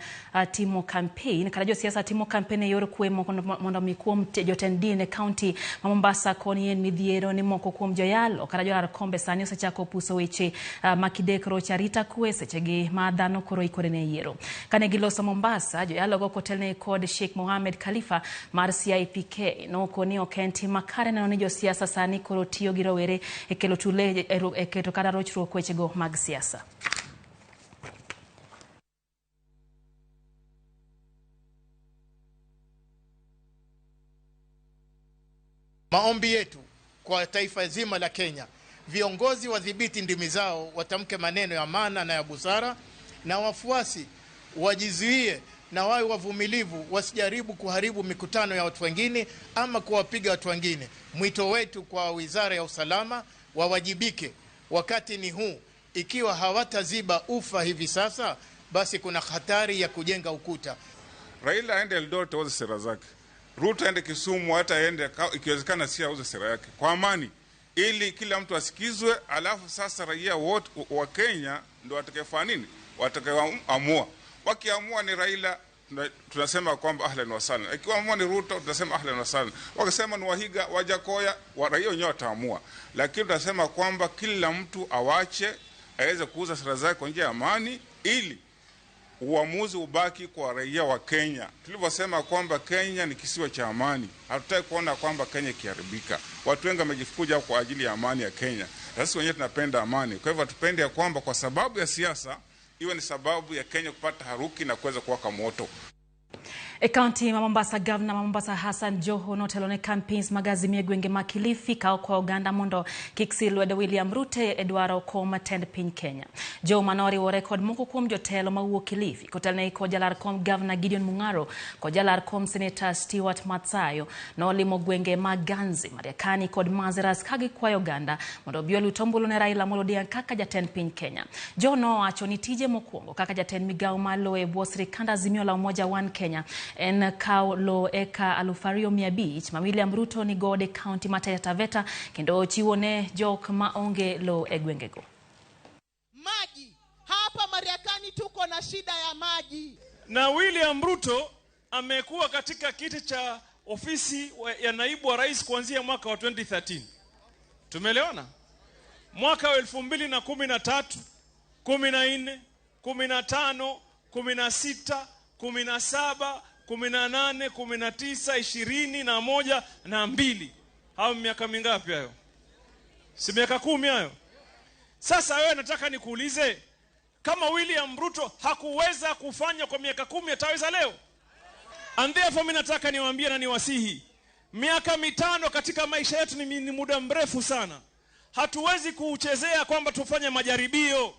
timo campaign kata josiasa timo campaign e yor kwe mondo mi kuom jotend din e kaunti ma Mombasa koni en midhiero ni moko kuom joyalo kata jolar kombe sani osechako puso weche makidek roch arita kwe sechegi ma dhano koro ikore ne yiero. Kane giloso Mombasa, joyalo go kotelne kod Sheikh Mohamed Khalifa mar CIPK nokoni ok en tim makare neno ni josiasa sani koro tiyo gi rowere e kelo tule e keto kata rochruok wechego mag siasa. Maombi yetu kwa taifa zima la Kenya, viongozi wadhibiti ndimi zao, watamke maneno ya maana na ya busara, na wafuasi wajizuie na wawe wavumilivu, wasijaribu kuharibu mikutano ya watu wengine ama kuwapiga watu wengine. Mwito wetu kwa Wizara ya Usalama, wawajibike. Wakati ni huu, ikiwa hawataziba ufa hivi sasa, basi kuna hatari ya kujenga ukuta. Raila aende Eldoret auze sera zake. Ruto aende Kisumu, hata aende ikiwezekana si auze sera yake kwa amani, ili kila mtu asikizwe. Alafu sasa raia wote wa Kenya ndio watakayefanya nini, watakayoamua. Wakiamua ni Raila tunasema kwamba ahlan wa sahlan, ikiamua ni Ruto tunasema ahlan wa sahlan, wakisema ni Wahiga Wajakoya, wa raia wenyewe wataamua. Lakini tunasema kwamba kila mtu awache aweze kuuza sera zake kwa njia ya amani, ili Uamuzi ubaki kwa raia wa Kenya. Tulivyosema kwamba Kenya ni kisiwa cha amani, hatutaki kuona kwamba Kenya ikiharibika. Watu wengi wamejifukuja kwa ajili ya amani ya Kenya, na sisi wenyewe tunapenda amani. Kwa hivyo hatupende ya kwamba kwa sababu ya siasa iwe ni sababu ya Kenya kupata haruki na kuweza kuwaka moto. E kaunti ma Mombasa, gavana ma Mombasa Hassan Joho notelo ne campaigns mag Azimio e gwenge ma Kilifi ka okwayo oganda mondo kik sil lwedo William Ruto e dwaro kom tend piny Kenya. Joho manoriwore kod moko kuom jotelo mawuok Kilifi kotelnegi kod jalar kom gavana Gideon Mung'aro kod jalar kom Senator Stewart Matsayo nolimo gwenge mag Ganzi, Mariakani kod Mazeras ka gikwayo oganda mondo obi oluw ombulu ne Raila Amolo Odinga kaka jatend piny Kenya. Joho nowacho ni tije mokwongo kaka jatend migawo mar lowo e bwo sirikand Azimio la Umoja One Kenya en kawo lowo eka 2,500 ma William Ruto ni godo e kaunti ma Taita Taveta kendo chiwo ne jok ma onge lowo e gwengego. Maji hapa Mariakani tuko na shida ya maji. Na William Ruto amekuwa katika kiti cha ofisi ya naibu wa rais kuanzia mwaka wa 2013. Tumeelewana? Mwaka wa 2013, 14, 15, 16, 17, 18, 19, 21 na 2. Hao miaka mingapi hayo? Si miaka 10 hayo? Sasa wewe nataka nikuulize, kama William Ruto hakuweza kufanya kwa miaka 10, ataweza leo? And therefore mimi nataka niwaambie na niwasihi, miaka 5 katika maisha yetu ni muda mrefu sana. Hatuwezi kuuchezea kwamba tufanye majaribio.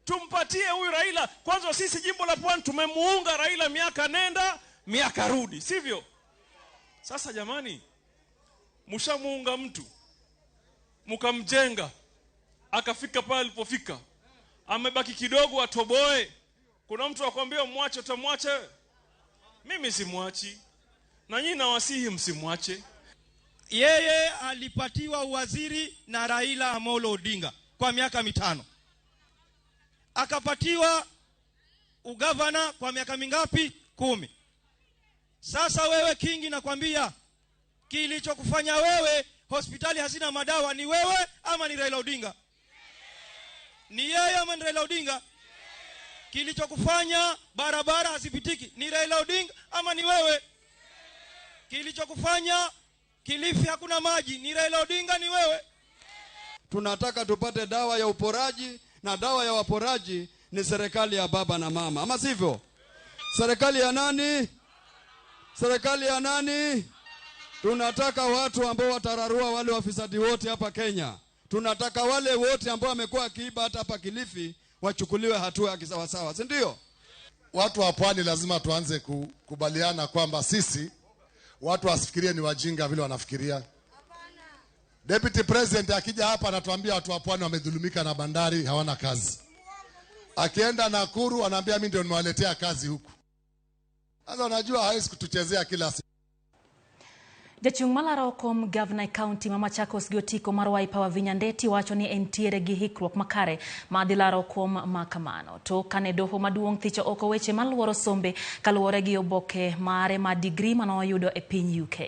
Tumpatie huyu Raila. Kwanza sisi jimbo la Pwani tumemuunga Raila miaka nenda, miaka rudi, sivyo? Sasa jamani, mshamuunga mtu, mkamjenga, akafika pale alipofika, amebaki kidogo atoboe. Kuna mtu akwambia mwache, utamwacha? Mimi simwachi, na nyinyi nawasihi msimwache. Yeye alipatiwa uwaziri na Raila Amolo Odinga kwa miaka 5. Akapatiwa ugavana kwa miaka mingapi? 10. Sasa wewe Kingi, nakwambia kilichokufanya wewe hospitali hazina madawa ni wewe ama ni Raila Odinga? Ni yeye ama ni Raila Odinga? Kilichokufanya barabara hazipitiki ni Raila Odinga ama ni wewe? Kilichokufanya Kilifi hakuna maji ni Raila Odinga, ni wewe? Tunataka tupate dawa ya uporaji, na dawa ya waporaji ni serikali ya baba na mama, ama sivyo? Serikali ya nani? Serikali ya nani? Tunataka watu ambao watararua wale wafisadi wote hapa Kenya. Tunataka wale wote ambao wamekuwa wakiiba hata hapa Kilifi wachukuliwe hatua ya kisawasawa, si ndio? Watu wa Pwani lazima tuanze kukubaliana kwamba sisi watu wasifikirie ni wajinga vile wanafikiria. Deputy President akija hapa anatuambia watu wa Pwani wamedhulumika na bandari, hawana kazi. Akienda Nakuru anaambia mimi ndio nimewaletea kazi huku. Sasa unajua hawezi kutuchezea kila siku. Jachung' malaro kom gavana e kaunti ma Machakos gi otiko mar Wiper Wavinya Ndeti wacho ni entiere gi hikruok makare ma dhi laro kom ma kamano. To kane doho maduong' thicho oko weche maluoro sombe kaluwore gi oboke mare ma digri manoyudo e piny UK.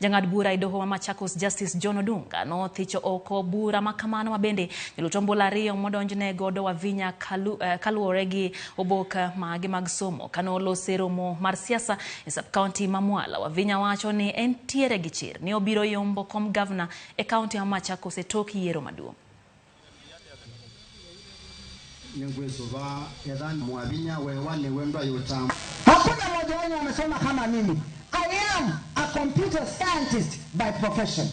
Jang'ad bura e doho ma Machakos Justice John Odunga nothicho oko bura ma kamano ma bende jolup ombulu 2 modonjne godo Wavinya kaluwore gi oboke mage mag somo kanolose romo mar siasa e sub-county ma Mwala. Wavinya wacho ni entiere gi chir ni obiro yombo kom gavana e kaunti ma Machakos e tok yiero maduong'. Hakuna mmoja wenu amesoma kama mimi. I am a computer scientist by profession.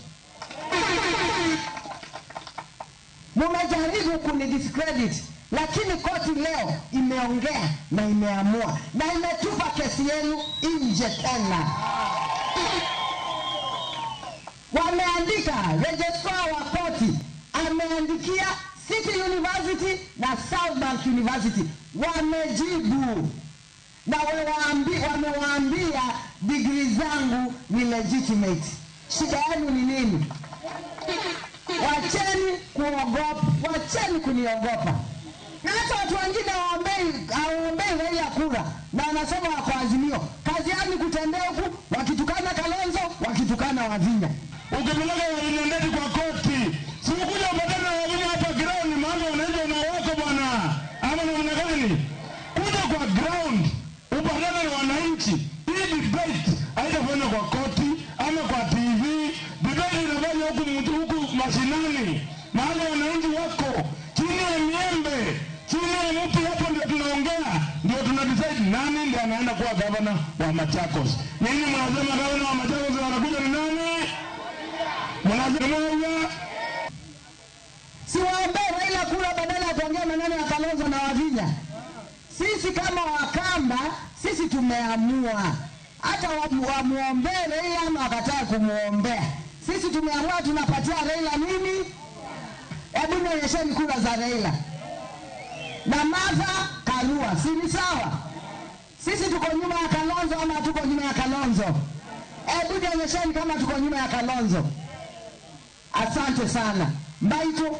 Mumejaribu kunidiscredit, lakini koti leo imeongea na imeamua na imetupa kesi yenu nje tena. Wameandika, registrar wa koti ameandikia City University na South Bank University, wamejibu na wamewaambia degree zangu ni legitimate. Shida yenu ni nini? Wacheni kuogopa, wacheni kuniogopa. Na hata watu wengine hawaombei Raila kura na wanasema wako Azimio. Kazi yao ni kutembea huku wakitukana Kalonzo, wakitukana Wavinya. Ukipeleka Wavinya Ndeti kwa koti, si ukuja upatane na Wavinya hapa ground, maana unaenda na wako bwana. Ama namna gani? Kuja kwa ground. huku huku mashinani, mahali wananchi wako chini ya miembe, chini ya mti, hapo ndio tunaongea, ndio tuna decide nani ndiye anaenda kuwa gavana wa Machakos. Ninyi mnasema gavana wa Machakos anakuja ni nani? Mnasema Siwaombee Raila kura badala ya kuongea maneno ya Kalonzo na Wavinya. Sisi kama Wakamba, sisi tumeamua hata wamuombee Raila ama wakatae kumuombea, sisi tumeamua tunapatia Raila nini? Hebu nionyesheni kura za Raila na Martha Karua, si ni sawa? Sisi tuko nyuma ya Kalonzo ama hatuko nyuma ya Kalonzo? Hebu nionyesheni kama tuko nyuma ya Kalonzo. Asante sana. Mbaitu.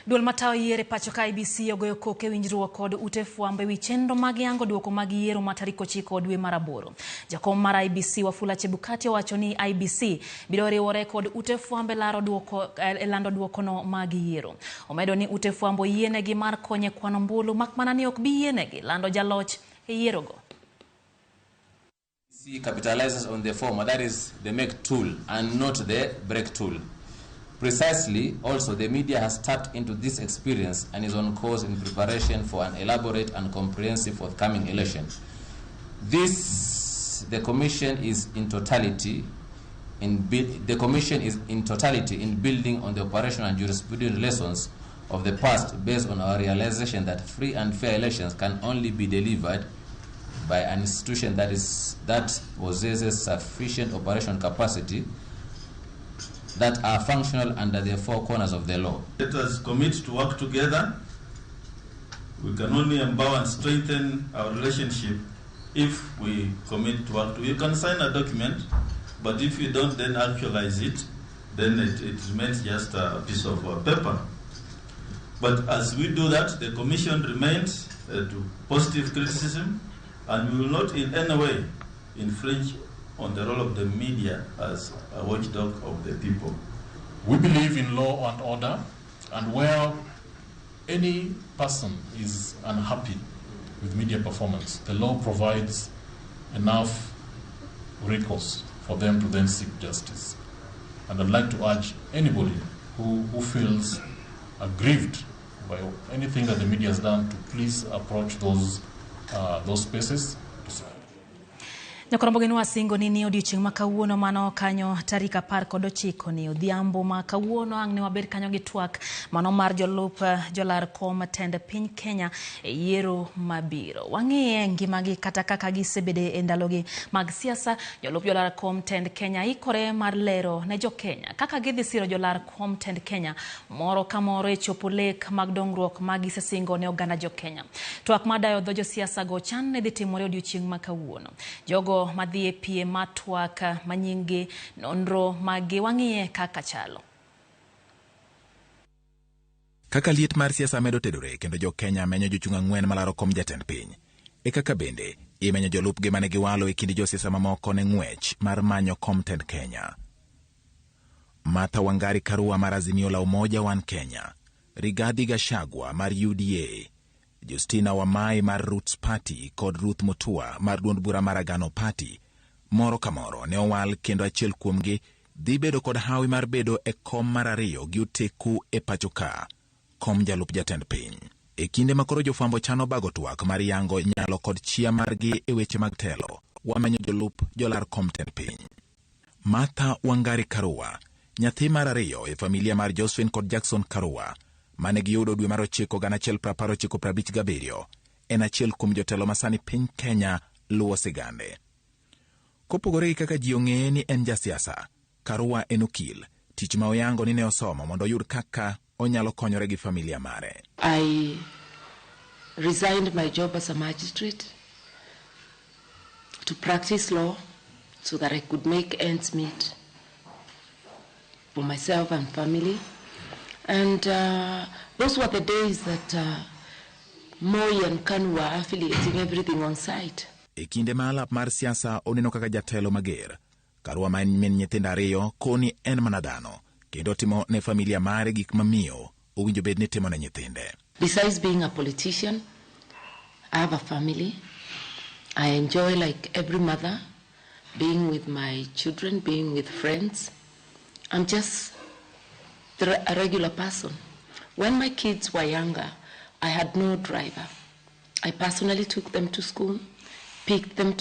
Duol matayo yiero e pacho ka IEBC ogoyo koko e winjruok kod ute fwambo ewi chenro mag yango duoko mag yiero ma tarik 9 dwe mar 8. Jakom mar IEBC Wafula Chebukati owacho ni IEBC biro riwore kod ute fwambo e lando duokono mag yiero. Omedo ni ute fwambo yienegi mar konyo e kwano ombulu mak mana ni ok bi yienegi lando jaloch e yierogo. IEBC capitalizes on the former, that is the make tool and not the break tool. Precisely, also, the media has tapped into this experience and is on course in preparation for an elaborate and comprehensive forthcoming election. This, the Commission is in totality in building on the operational and jurisprudential lessons of the past based on our realization that free and fair elections can only be delivered by an institution that possesses sufficient operational capacity that are functional under the four corners of the law. Let us commit to work together. We can only empower and strengthen our relationship if we commit to work together. You can sign a document, but if you don't then actualize it, then it remains just a piece of paper. But as we do that, the Commission remains to positive criticism, and we will not in any way infringe on the role of the media as a watchdog of the people. We believe in law and order, and where any person is unhappy with media performance, the law provides enough recourse for them to then seek justice. And I'd like to urge anybody who feels aggrieved by anything that the media has done to please approach those spaces to seek. Nyakorombo gin wasingo ni odiochieng' ma kawuono mano kanyo tarik 19 ni odhiambo ma kawuono ang' ne wabed kanyo gi twak mano mar jolup jolar kom tend piny Kenya e yiero mabiro. Wang'iye ngimagi kata kaka gisebede e ndalogi mag siasa. Jolup jolar kom tend Kenya ikore mar lero ne jo Kenya kaka gidhi siro jolar kom tend Kenya moro ka moro e chopo lek mag dongruok ma gisesingo ne oganda jo Kenya. Twak madayo dho josiasa go chan ne dhi timore odiochieng' ma kawuono. Jogo madhi e piem mar twak manyingi nonro magi wang'iye kaka chalo. Kaka liet mar siasa medo tedore kendo jo Kenya menyo jochung' ang'wen malaro kom jatend piny, e kaka bende imenyo jolupgi mane giwalo e kind josiasa mamoko ne ng'wech mar manyo kom tend Kenya. Martha Wangari Karua mar Azimio la Umoja One Kenya, Rigathi Gachagua mar UDA, Justina Wamai mar Roots Party kod Ruth Mutua mar duond bura mar Agano Party moro ka moro ne owal kendo achiel kuomgi dhi bedo kod hawi mar bedo e kom mar ariyo gi oteku e pacho ka, kom jalup jatend piny. E kinde ma koro jofwambo chano bago twak mar yango nyalo kod chia margi e weche mag telo, wamenyo jolup jolar kom tend piny. Martha Wangari Karua, nyathi mar ariyo e familia mar Josephine kod Jackson Karua, mane giyudo dwe mar 9 1957, en achiel kuom jotelo masani piny Kenya luwo sigande. Kopogore gi kaka ji ong'eye ni en jasiasa, Karua en okil, tich ma oyango ni ne osomo mondo oyud kaka onyalo konyore gi familia mare. I resigned my job as a magistrate to practice law so that I could make ends meet for myself and family. And those were the days that Moi and Kanu were affiliating everything on site. E kinde ma alap mar siasa oneno kaka jatelo mager, Karua ma en min nyithindo ariyo koni en mana dhano kendo timo ne familia mare gik mamiyo owinjo bed ni timo ne nyithinde. Besides being a politician, I have a family. I enjoy, like every mother, Being with my children, being with friends. I'm just a regular person. When my kids were younger, I had no driver. I personally took them to school, picked them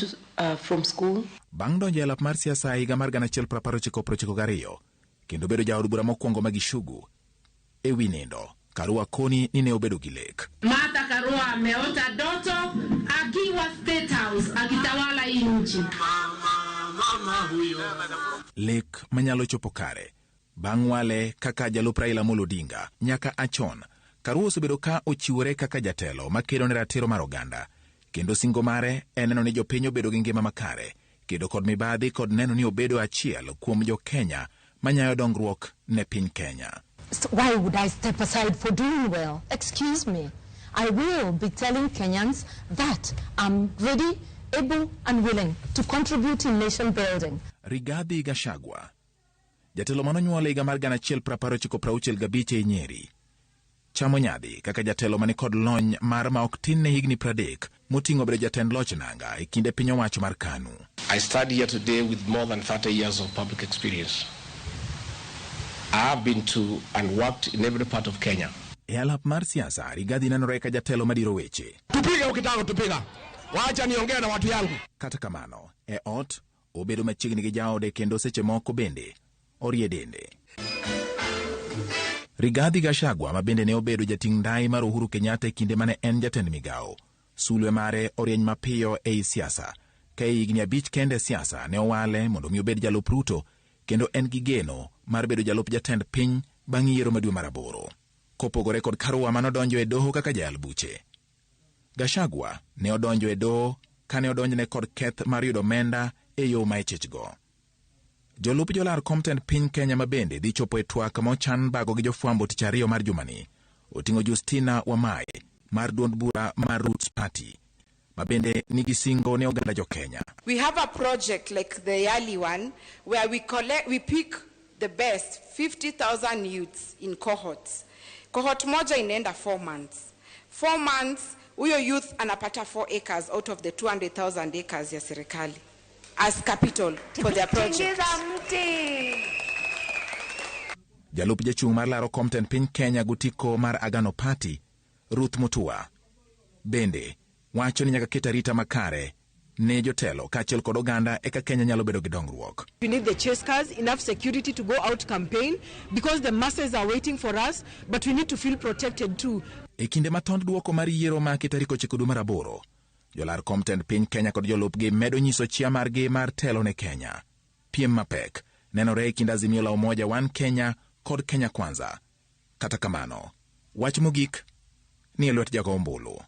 from school. Bang' donjo e alap mar siasa e higa mar 1992 kendo bedo jaod bura mokwongo ma Gichugu e wi nindo, Karua koni ni ne obedo gi lek. Martha Karua ameota ndoto akiwa State House akitawala hii nchi. Lek manyalo chopo kare bang' wale kaka jalup Raila Amolo Odinga nyaka achon, Karua osebedo ka ochiwore kaka jatelo makedo ne ratiro mar oganda, kendo singo mare en neno ni jopiny obedo gi ngima makare, kedo kod mibadhi kod neno ni obedo achiel kuom jo-Kenya manyayo dongruok ne piny Kenya. So why would I step aside for doing well? Excuse me. I will be telling Kenyans that I'm ready, able and willing to contribute in nation building. Rigathi Gachagua, jatelo manonyuol e higa mar 1995 e Nyeri, chamo nyadhi kaka jatelo mani kod lony mar ma ok tin ne higni 30 moting'o bedo jatend loch nanga e kinde piny owacho mar KANU. I stand here today with more than 30 years of public experience. I have been to and worked in every part of Kenya. E alap mar siasa, Rigathi nenore ka jatelo madiro weche. Tupiga ukitaka tupiga. Wacha niongee na watu yangu. Kata kamano, e ot, obedo machiegni gi jaode kendo seche moko bende orie dende. Rigathi Gachagua ma bende ne obedo jating' ndai mar Uhuru Kenyatta e kinde mane en jatend migawo, sulwe mare orieny mapiyo ei siasa, ka e higni 5 kende e siasa ne owale mondo mi obed jalup Ruto, kendo en gi geno mar bedo jalup jatend piny bang' yiero ma dwe mar 8. Kopogore kod Karua manodonjo e doho kaka jayal buche, Gachagua ne odonjo e doho kane odonjne kod keth mar yudo omenda e yo ma ichechgo. Jolup jolar kom tend piny Kenya ma bende dhi chopo e twak mochan bago gi jofwambo tich ariyo mar jumani oting'o Justina Wamai mar duond bura mar Roots Party ma bende nigi singo ne oganda jo Kenya. We have a project like the Yali one where we pick the best 50,000 youths in cohorts. Cohort moja inaenda 4 months. 4 months huyo youth anapata 4 acres out of the 200,000 acres ya serikali as capital for their project. Jalup jachung' mar laro kom tend piny Kenya gotiko mar Agano Party, Ruth Mutua, bende wacho ni nyaka ket arita makare ne jotelo kaachiel kod oganda eka Kenya nyalo bedo gi dongruok. We need the chase cars, enough security to go out campaign because the masses are waiting for us, but we need to feel protected too. E kinde ma tond duoko mar yiero maki tarik 9 dwe mar 8, jolar kom tend piny Kenya kod jolupgi medo nyiso chia margi mar telo ne Kenya. Piem mapek nenore e kind Azimio la Umoja One Kenya kod Kenya Kwanza. Kata kamano, wach mogik ni e lwet jago ombulu.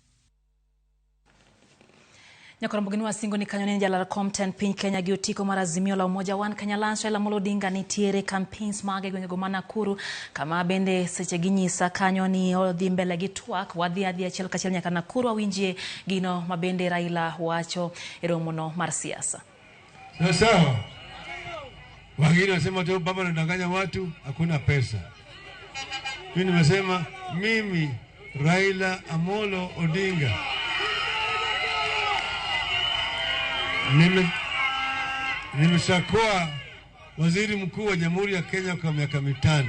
Nyakorombo gin wasingo ni kanyo ni jalar kom tend piny Kenya gi otiko mar Azimio la Umoja One Kenya Alliance Raila Amolo Odinga nitiere campaigns mage gwengego ma Nakuru, kama bende seche ginyisa kanyo ni odhi mbele gi twak. Wadhi adhi achiel kachiel nyaka Nakuru awinjie gino ma bende Raila wacho e romono mar siasa. Sawa. Wengine wasema tu baba anadanganya watu, hakuna pesa. Mimi nimesema mimi Raila Amolo Odinga nimeshakuwa waziri mkuu wa Jamhuri ya Kenya kwa miaka 5.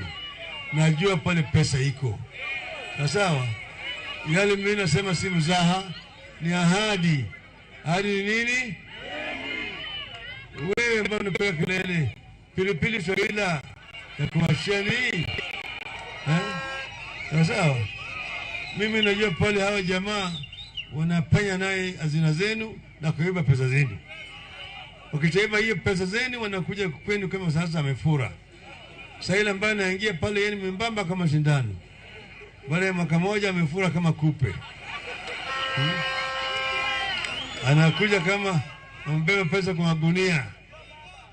Najua pale pesa iko. Na sawa? Yale mimi nasema si mzaha, ni ahadi. Ahadi ni nini? Wewe ambao unapiga kelele pilipili Swahila ya kuwashia nini? Na sawa? Mimi najua pale hawa jamaa wanapenya naye hazina zenu na kuiba pesa zenu. Wakichaiba hiyo pesa zenu wanakuja kwenu kama sasa amefura. Sasa ile ambayo anaingia pale yeye ni membamba kama shindano. Baada ya mwaka moja amefura kama kupe. Anakuja kama ambeba pesa kwa magunia.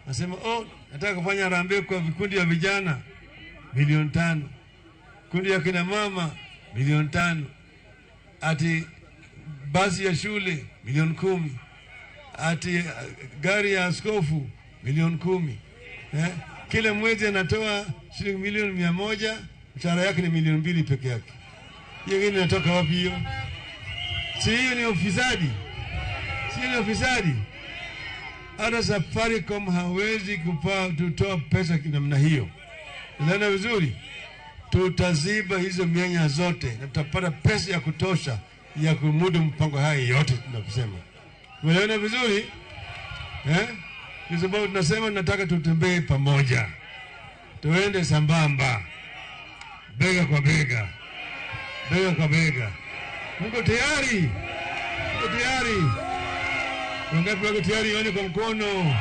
Anasema oh, nataka kufanya harambee kwa vikundi vya vijana milioni 5. Kundi ya kina mama milioni 5. Ati basi ya shule milioni 10. Ati gari ya askofu milioni 10. Kila mwezi anatoa shilingi milioni 100, mshahara yake ni milioni 2 peke yake. Hiyo ingine inatoka wapi hiyo? Si hiyo ni ufisadi? Si ni ufisadi? Hata Safaricom hawezi kutoa pesa namna hiyo. Unaona vizuri? Tutaziba hizo mianya zote na tutapata pesa ya kutosha ya kumudu mpango haya yote tunaposema. Unaona vizuri? Kwa sababu tunasema tunataka tutembee pamoja. Tuende sambamba. Bega kwa bega. Bega kwa bega. Mko tayari? Mko tayari? Wangapi wako tayari? Ione kwa mkono.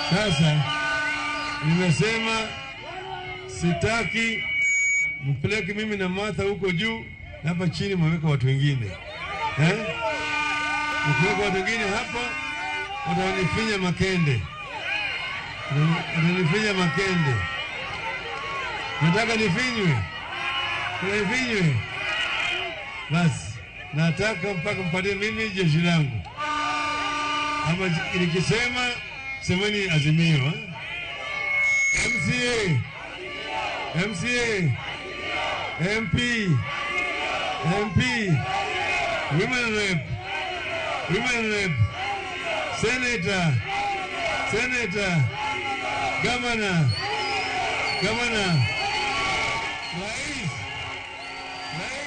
Sasa nimesema sitaki mpeleke mimi na Martha huko juu na hapa chini mweka watu wengine. Mkiweka watu wengine hapa watanifinya makende. Watanifinya makende. Nataka nifinywe. Nifinywe. Basi nataka mpaka mpatie mimi jeshi langu. Ama nikisema semeni Azimio. MCA, MCA, MP, MP, Women Rep, Women Rep, Senator, Senator, Governor, Governor, Rais, Rais.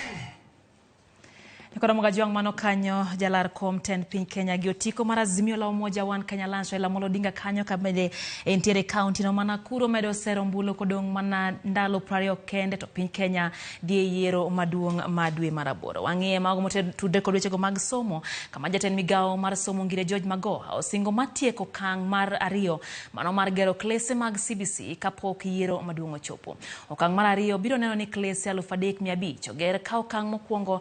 Koro Moga mano kanyo jalar kom tend piny Kenya gi otiko mar Azimio la Umoja One Kenya Alliance Raila Amolo Odinga kanyo kabende entiere county no mana Nakuru medo sero ombulu kodong' mana ndalo 20 kende to piny Kenya dhi e yiero maduong' ma dwe mar 8. Wang'iye mago motudre kod wechego mag somo kama jatend migawo mar somo Ngire George Magoha osingo matieko okang' mar 2 mano mar gero klese mag CBC kapok yiero maduong' ochopo. Okang' mar 2 biro neno ni klese 3,500 oger ka okang' mokwongo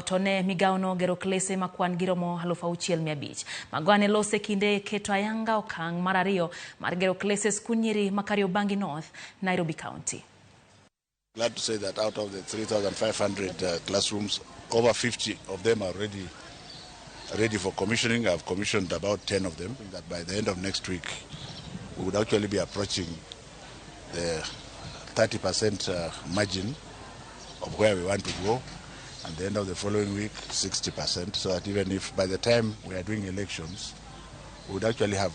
to ne migawo no gero klese ma kwan giromo 6,500. Magoha ne lose kinde keto ayanga okang' mar 2 mar gero klese skul nyiri ma Kariobangi North, Nairobi County. Glad to say that out of the 3,500 classrooms, over 50 of them are already ready for commissioning. I've commissioned about 10 of them. That by the end of next week, we would actually be approaching the 30% margin of where we want to go. And the end of the following week, 60%, so that even if by the time we are doing elections, we would actually have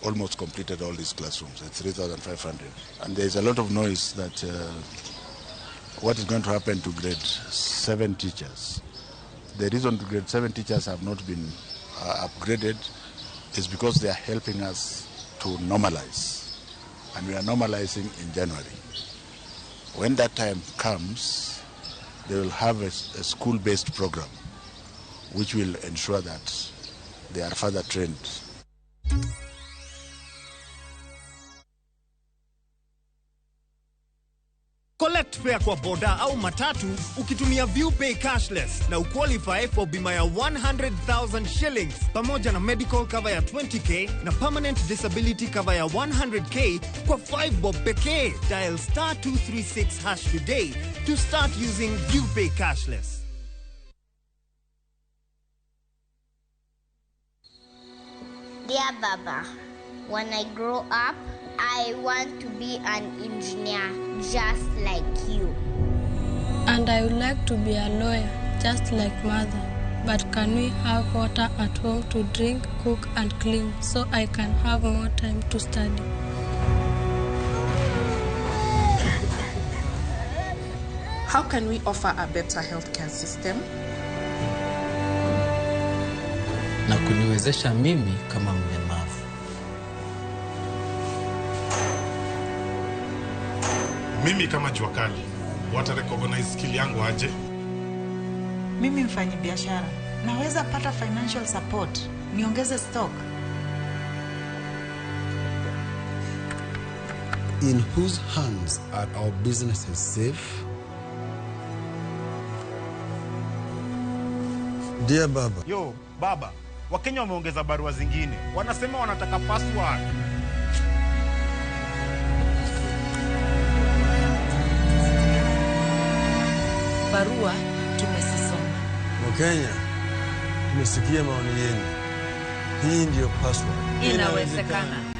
almost completed all these classrooms at 3,500. And there is a lot of noise that what is going to happen to grade 7 teachers. The reason grade 7 teachers have not been upgraded is because they are helping us to normalize. And we are normalizing in January. When that time comes, they will have a school-based program which will ensure that they are further trained. Collect fare kwa boda au matatu ukitumia ViewPay cashless na uqualify for bima ya 100,000 shillings pamoja na medical cover ya 20k na permanent disability cover ya 100k kwa 5 bob pekee. Dial star 236 hash today to start using ViewPay cashless. Dear Baba, when I grow up, I want to be an engineer just like you. And I would like to be a lawyer just like mother. But can we have water at home to drink, cook and clean so I can have more time to study? How can we offer a better healthcare system? Na kuniwezesha mimi kama mlemavu. Mimi kama jua kali, wata recognize skill yangu aje? Mimi mfanyi biashara, naweza pata financial support, niongeze stock. In whose hands are our businesses safe? Dear Baba. Yo, Baba, Wakenya wameongeza barua zingine. Wanasema wanataka password. Barua tumesisoma. Wakenya, tumesikia maoni yenu. Hii ndio password. Inawezekana.